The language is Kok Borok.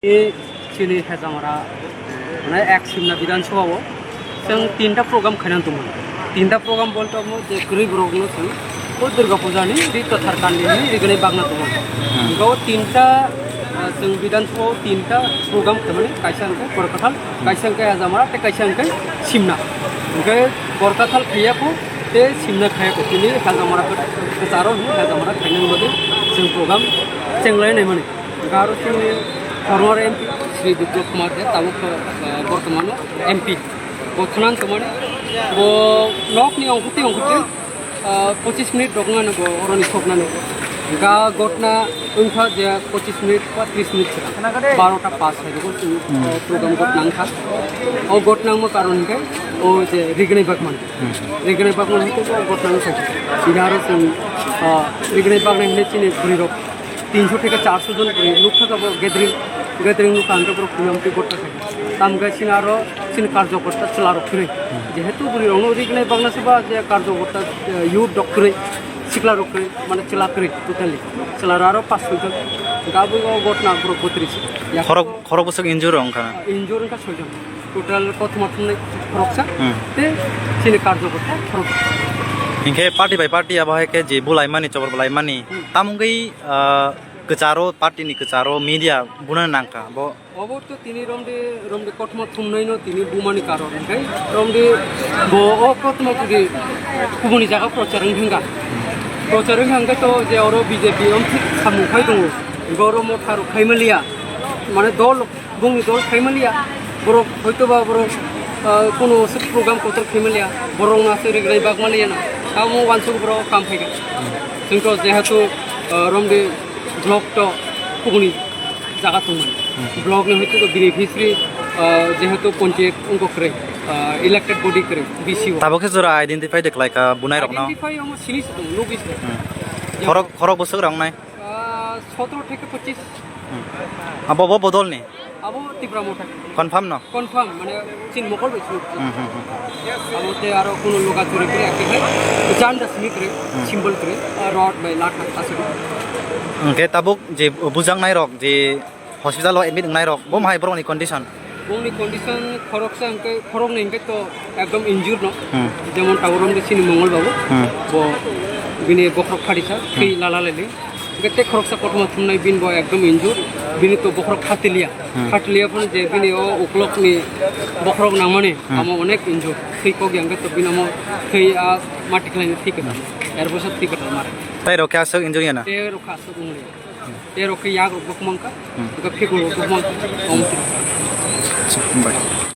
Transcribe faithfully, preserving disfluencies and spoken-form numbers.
Chini Hezamara, mane ek Simna Bidhan Sabha o chwng tinta program khaina tongmani. Tinta program bolte omo je kwrwi borok no chwng o Durga Puja ni ri kwthar kandi ni rignai bagna tongmani. Hwnkhe o tinta, ah, chwng Bidhan Sabha o tinta program khaimani, kaisa hwnkhe Borkathal, kaisa hwnkhe Hezamara, tei kaisa hwnkhe Simna. Hwnkhe Borkathal khaiya kho tei Simna khaiya kho, tini Hezamara kwcharo hwnwi Hezamara khainani bagwi chwng program chenglai naimani. Hwnkhe aro chini former M P Shri Biplab Kumar Deb, tabuk, ah, bortomano M P. Bo thangna tongmani, bo nokni ongkukti ongkukti, ah, pochis minute rok wngmano bo oroni soknani. Ga gotna wngkha je pochis minute ba tris minute swkang, barota pas hai rok chwng, ah, program gotna wngkha. O gotna wngma karon hwnkhe o je rignai bagmani. Rignai bagmani hwnkhe o gotna wngkha. Ida aro chwng, ah, rignai bagnai hwnwi chini bwrwi rok tinso theke charso jon bwrwi nukha jabo gathering, gathering nukha hwnkhe borok kuyam twi gotna khai. Tamkhe chini aro chini karjokorta chwla rok kwrwi. Jehetu bwrwi rokno rignai bagna se ba je karjokorta, eh, youth rok kwrwi, sikla rok kwrwi, mane chwla kwrwi totally. Chwla rok aro pas soi jon. Gabwi o gotna borok bwtwrwi se. Khorok, khorok bwswk injure wngkha na? Injure wngkha soi jon. Total kothoma thumnai khoroksa, tei chini karjokorta khoroksa. Hinkhe party by party abo hai khe je bulaimani, chobor bulaimani, tamungwi, ah, kwcharo, party ni kwcharo media buna nangkha bo. Obo to tini romde, romde kothoma thumnai no tini bumani karon hwnkhe romde bo o kothoma kudi kubuni jaga prochar wngkha. Prochar wngkha hwnkhe to je oro B J P om thik samung khai tongo. Goro motha rok khai maliya. Mane dol Bongni dol khaimaliya, borok hoitoba borok, ah, kuno se program kotor khaimaliya, borok na se rignai bagmaliya na, amo wansuk borok kam phaikha. Chwngto jehetu, ah, romdi block to kubuni jaga tongmani. Block ni hoito beneficiary, ah, jehetu panchayat wngkha kwrwi, ah, elected body kwrwi, B C O. Tabuk khe jora identify de khlaikha bunai rokno? Identify omo sini se tongo, nugwi se. Khorok, khorok bwswk rok wngnai? Ah, sotro theke pochis. Abo bo bodol ni? Abo Tipra Motha. Confirm no? Confirm, mane chin mokol bai sini. Hmm, hmm, hmm. Abo te aro kuno loga churi kre, ake hai janda simi kre, symbol kre, ah, rod bai latha asuk. Hwnkhe tabuk je bujaknai rok je hospital o admit wngnai rok, bo mahai borok ni condition? Bongni condition khoroksa hwnkhe, khoroknwi hwnkhe to ekdom injured no. Hmm. Jemon tabuk romde chini Mongol babu. Hmm. Bo bini bokhorok phatisa, thwi lala lele. Hwnkhe tei khoroksa kothoma thumnai bini bo ekdom injured. Bini to bokhorok phatiliya. Hmm. Phatiliya phano je bini o uklok ni bokhorok nangmani, hmm, amo onek injured. Thwi kok ya hwnkhe to bini amo thwi a mati khlaina thwi kwtal. Er bosa thwi kwtal mar. Tai rok khe aswk injured ya na? Tei rok khe aswk wngli. Tei rok khe yak rok bo kwmang kha. Hmm. Hwnkhe phikung rok bo kwmang kha. Om. Acha, hambai.